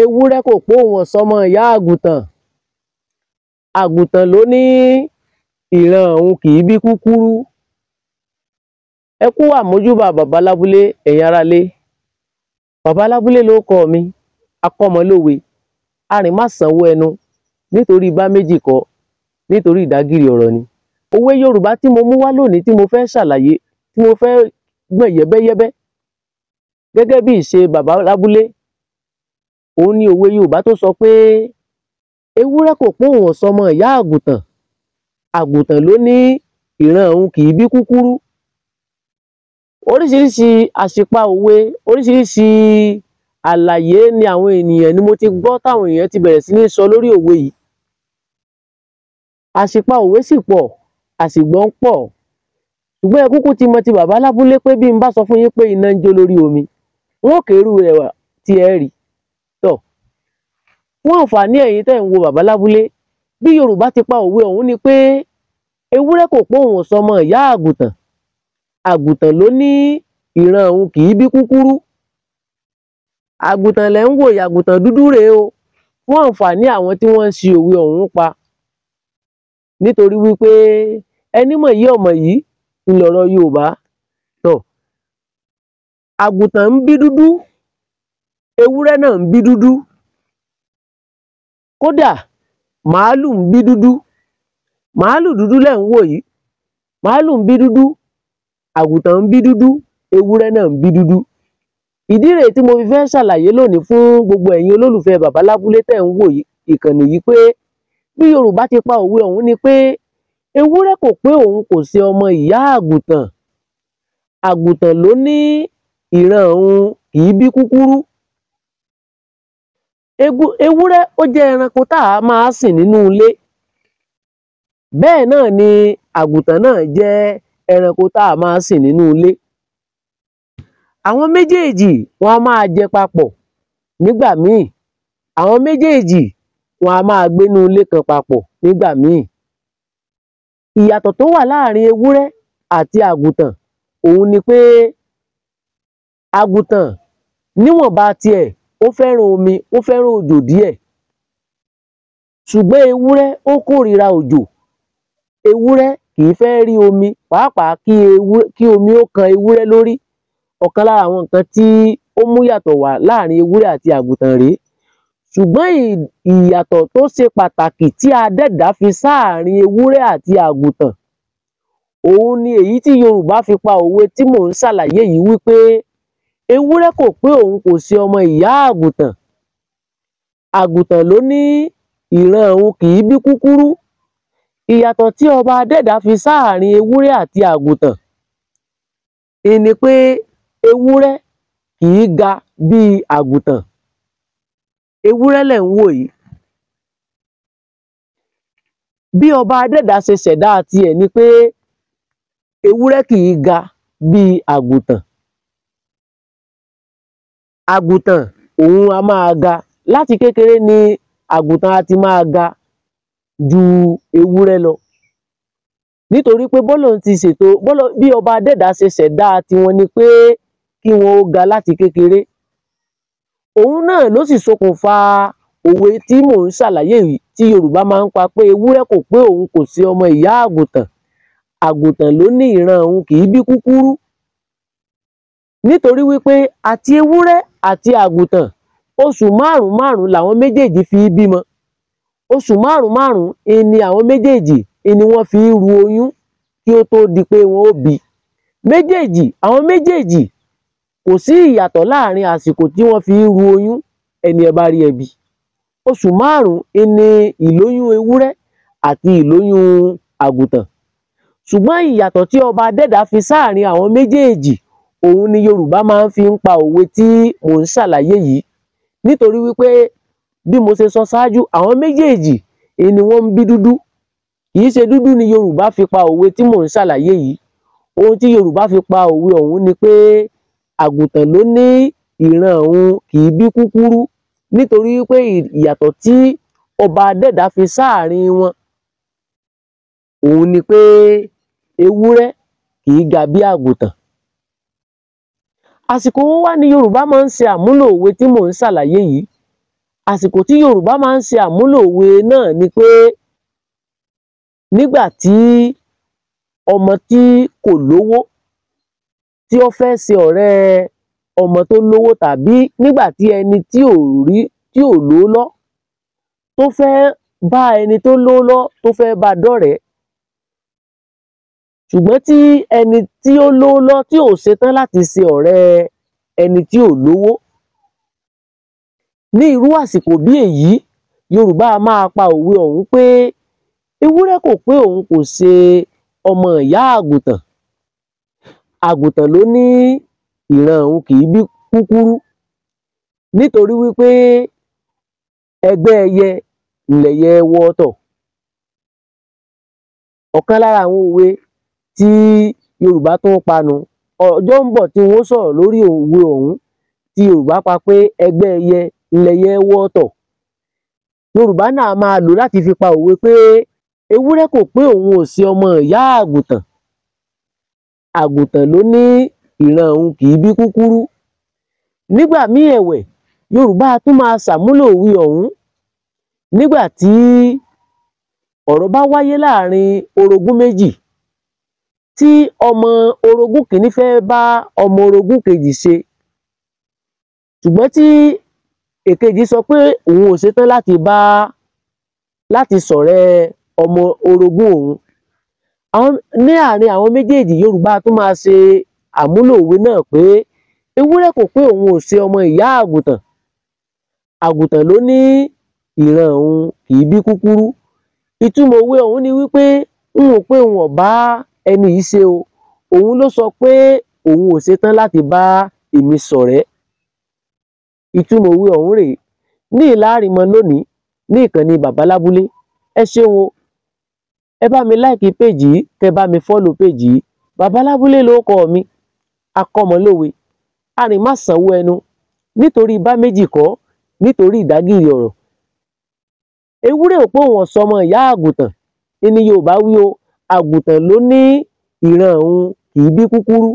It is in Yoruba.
Ewúrẹ́ kò póun ò sọmọ ìyá àgùntàn, àgùntàn ló ní ìran òun kì í bí kúkúrú. Ẹ kú àmójúbà bàbá lábúlé, ẹ̀yin aráalé. Bàbá lábúlé lórúkọ mi, akọ́mọlówe, arìnmásanwó ẹnu nítorí bá méjì kọ́, nítorí ìdágìrì ọ̀rọ̀ ni. Òwe Yorùbá tí mo mú wá lónìí tí mo fẹ́ ṣàlàyé, tí mo fẹ́ gbọ̀n yẹ́bẹ́yẹ́bẹ́ gẹ́gẹ́ bí ìṣe bàbá lábúlé, òun ni òwe Yorùbá tó sọ pé ewúrẹ́ kò póun ò sọmọ ìyá àgùntàn, àgùntàn ló ní ìran òun kì í bí kúkúrú. Oríṣiríṣi àṣìpa òwe, oríṣiríṣi àlàyé ni àwọn ènìyàn ni mo ti gbọ́ táwọn èèyàn ti bẹ̀rẹ̀ sí ní sọ lórí òwe yìí. Àṣìpa òwe sì pọ̀, àṣìgbọ́ ń pọ̀, ṣùgbọ́n ẹ kúkú ti mọ ti bàbá lábúlé pé bí n bá sọ fún yín pé iná ń jó lórí omi, wọn ò kérú rẹ̀ wá tí ẹ rí. Tọ̀, fún àǹfààní ẹ̀yin tẹ́ ń wo bàbá lábúlé, bí Yorùbá ti pa òwe ọ̀hún ni pé ewúrẹ́ kò póun ò sọmọ ìyá àgùntàn, àgùntàn ló ní ìran òun kì í bí kúkúrú. Àgùntàn lẹ̀ ń wò yìí, àgùntàn dúdú rèé o, fún àǹfààní àwọn tí wọ́n ń ṣi òwe ọ̀hún pa, nítorí wípé ẹni mọ̀ yìí ọ̀mọ̀ yìí ń lọ̀rọ̀ Yorùbá. Tọ̀, àgùntàn ń bí dúdú, ewúrẹ́ náà ń bí dúdú, kódà màálù ń bí dúdú. Màálù dúdú lẹ̀ ń wò yìí, màálù ń bí dúdú, àgùntàn ń bí dúdú, ewúrẹ́ náà ń bí dúdú. Ìdí rèé tí mo fi fẹ́ ṣàlàyé lónìí fún gbogbo ẹ̀yin olólùfẹ́ bàbá lábúlé tẹ́ ń wò yìí ìkànnì yìí pé bí Yorùbá ti pa òwe ọ̀hún ni pé ewúrẹ́ kò pé òun kò ṣe ọmọ ìyá àgùntàn, àgùntàn ló ní ìran òun kì í bí kúkúrú. Ewúrẹ́ ó jẹ́ ẹranko tá a máa sìn nínú ilé, bẹ́ẹ̀ náà ni àgùntàn náà jẹ́ ẹranko tá a máa sìn nínú ilé. Àwọn méjèèjì wọn a máa jẹ papọ̀ nígbà míì, àwọn méjèèjì wọn a máa gbénú ilé kan papọ̀ nígbà míì. Ìyàtọ̀ tó wà láàrin ewúrẹ́ àti àgùntàn òun ni pé àgùntàn níwọ̀nba tiẹ̀, ó fẹ́ràn omi, ó fẹ́ràn òjò díẹ̀, ṣùgbọ́n ewúrẹ́ ó kórìíra òjò. Ewúrẹ́ kì í fẹ́ rí omi, pàápàá kí omi ó kan ewúrẹ́ lórí. Ọ̀kan lára àwọn nǹkan tí ó mú yàtọ̀ wá láàrin ewúrẹ́ àti àgùntàn rèé. Ṣùgbọ́n ìyàtọ̀ tó ṣe pàtàkì tí Adẹ́dàá fi sáàrin ewúrẹ́ àti àgùntàn òun ni èyí tí Yorùbá fi pa òwe tí mò ń ṣàlàyé yìí wípé ewúrẹ́ kò pé òun kò ṣe ọmọ ìyá àgùntàn, àgùntàn ló ní ìran òun kì í bí kúkúrú. Ìyàtọ̀ tí ọba Adẹ́dàá fi sáàrin ewúrẹ́ àti àgùntàn ni pé ewúrẹ́ kì í ga bíi àgùntàn. Ewúrẹ́ lẹ̀ ń wò yìí, bí ọba Adẹ́dàá ṣe ṣẹ̀dá tiẹ̀ ni pé ewúrẹ́ kì í ga bíi àgùntàn. Àgùntàn òun a máa ga, láti kékeré ni àgùntàn á ti máa ga ju ewúrẹ́ lọ, nítorí pé bọ́lọ́run ti ṣètò, bí ọba Adẹ́dàá ṣe ṣẹ̀dá tiwọn ni pé kí wọn ó ga láti kékeré. Òun náà ló sì ṣokùnfà òwe tí mò ń ṣàlàyé yìí tí Yorùbá máa ń pa pé ewúrẹ́ kò pé òun kò sí ọmọ ìyá àgùntàn, àgùntàn ló ní ìran òun kì í bí kúkúrú. Nítorí wípé àti ewúrẹ́ àti àgùntàn oṣù márùn-ún márùn-ún làwọn méjèèjì fi bímọ. Oṣù márùn-ún márùn-ún ni àwọn méjèèjì ni wọ́n fi ru oyún kí ó tó di pé wọn ó bí. Méjèèjì, àwọn méjèèjì kò sí ìyàtọ̀ láàrin àsìkò tí wọ́n fi ru oyún, ẹni ẹ bá rí ẹ bí. Oṣù márùn-ún ni ìlóyún ewúrẹ́ àti ìlóyún àgùntàn. Ṣùgbọ́n ìyàtọ̀ tí ọba Adẹ́dàá fi sáàrin àwọn méjèèjì òun ni Yorùbá máa ń fi ń pa òwe tí mò ń ṣàlàyé yìí, nítorí wípé bí mo ṣe sọ ṣáájú, àwọn méjèèjì ni wọ́n ń bí dúdú. Kì í ṣe dúdú ni Yorùbá fi pa òwe tí mò ń ṣàlàyé yìí. Ohun tí Yorùbá fi pa òwe ọ̀hún ni pé àgùntàn ló ní ìran òun kì í bí kúkúrú, nítorí wípé ìyàtọ̀ tí ọba Adẹ́dàá fi sáàrin wọn òun ni pé ewúrẹ́ kì í ga bí àgùntàn. Àsìkò wo wá ni Yorùbá máa ń ṣe àmúlò òwe tí mò ń ṣàlàyé yìí? Àsìkò tí Yorùbá máa ń ṣe àmúlò òwe náà ni pé nígbà tí ọmọ tí kò lówó tí ó fẹ́ ṣe ọ̀rẹ́ ọmọ tó lówó, tàbí nígbà tí ẹni tí ò rí tí ò lówó lọ tó fẹ́ bá ẹni tó lówó lọ tó fẹ́ bá dọ̀rẹ́, ṣùgbọ́n tí ẹni tí ó lówó lọ tí ò ṣetán láti ṣe ọ̀rẹ́ ẹni tí ò lówó. Ní irú àsìkò bí èyí, Yorùbá a máa pa òwe ọ̀hún pé ewúrẹ́ kò pé òun kò ṣe ọmọ ìyá àgùntàn, àgùntàn ló ní ìran òun kì í bí kúkúrú, nítorí wípé ẹgbẹ́ ẹyẹ lẹyẹ wọ́tọ̀. Ọ̀kan lára àwọn òwe tí Yorùbá tún panu, ọjọ́ ń bọ̀ tí wọ́n sọ̀rọ̀ lórí òwe ọ̀hún tí Yorùbá pa pé ẹgbẹ́ ẹyẹ lẹyẹ wọ́tọ̀. Yorùbá náà máa lò láti fi pa òwe pé ewúrẹ́ kò pé òun ò ṣe ọmọ ìyá àgùntàn, àgùntàn ló ní ìran òun kì í bí kúkúrú. Nígbà míì ẹ̀wẹ̀, Yorùbá tún máa ṣàmúlò òwe ọ̀hún nígbà tí ọ̀rọ̀ bá wáyé láàrin orogún méjì, tí ọmọ orogún kìíní fẹ́ bá ọmọ orogún kejì ṣe, ṣùgbọ́n tí èkejì sọ pé òun ò ṣetán láti ṣọ̀rẹ́ ọmọ orogún òun. Ní àárín àwọn méjèèjì, Yorùbá tún máa ṣe àmúlò òwe náà pé ewúrẹ́ kò pé òun ò ṣe ọmọ ìyá àgùntàn, àgùntàn ló ní ìran òun kì í bí kúkúrú. Ìtumọ̀ òwe ọ̀hún ni wípé n ò pé òun ò bá ẹni yìí ṣe o, òun ló sọ pé òun ò ṣetán láti bá èmi ṣọ̀rẹ́. Ìtumọ̀ òwe ọ̀hún rèé. Ní ìlàrímọ lónìí ní ìkànnì Bàbá Lábúlé. Ẹ ṣeun o, ẹ bá mi láìkí péjì yìí, kẹ bá mi fọ́lò péjì yìí. Bàbá Lábúlé ló kọ mi, akọ́mọlówe, arìnmásanwó ẹnu, nítorí bá méjì kọ́, nítorí ìdágìrì ọ̀rọ̀. Ewúrẹ́ ò pé òun ọ̀sọ́mọ ìyá àgùntàn ní Yorùbá wí o, àgùntàn ló ní ìran òun kì í bí kúkúrú.